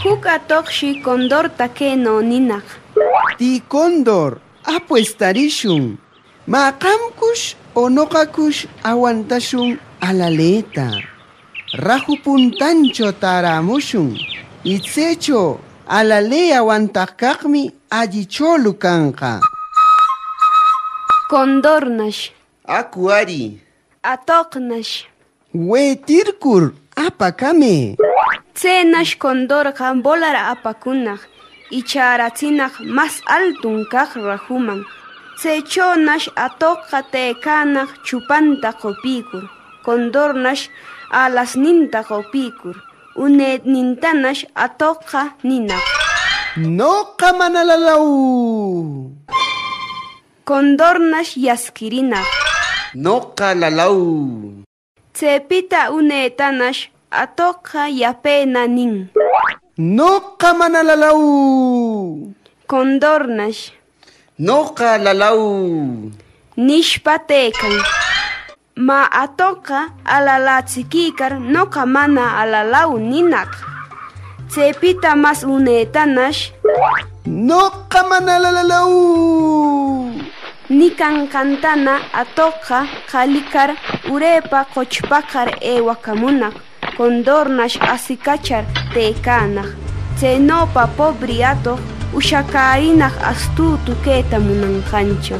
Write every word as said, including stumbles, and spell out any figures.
Juc atoqshi condorta queno ninaq: Tï condor, apuestarishun. Mä, qamcush o noqacush awantashun alaleta. Raju puntancho tärämushun, y tsecho alale awantaq caqmi alli cholu canqa. Condornash: Acu ari. Atoqnash: Wetircur apacamë. Tsenash condorqa volar apacunaq y chäratsinaq mas altun caq rajuman. Tsechonash atoqqa tëcanaq chupanta qopïcur. Condornash alasninta qopïcur, unenintanash atoqqa ninaq: Noqa mana alalaw. Condornash yasquirinaq: Noqa alalaw. Tsepita unetanash atoqqa yapena nin: Noqa mana alalaw. Condornash: Noqa alalaw, nishpa tëcan. Mä, atoqqa alalatsiquicar noqa mana alalaw ninaq. Tsepita mas unetanash: Noqa mana alalaw, nicanqantana atoqqa qalicar urepa qochpaqar ewacamunaq. Condornash asicachar tëcanaq. Tsenopa pobri atoq ushacärinaq astutu queta munanqancho.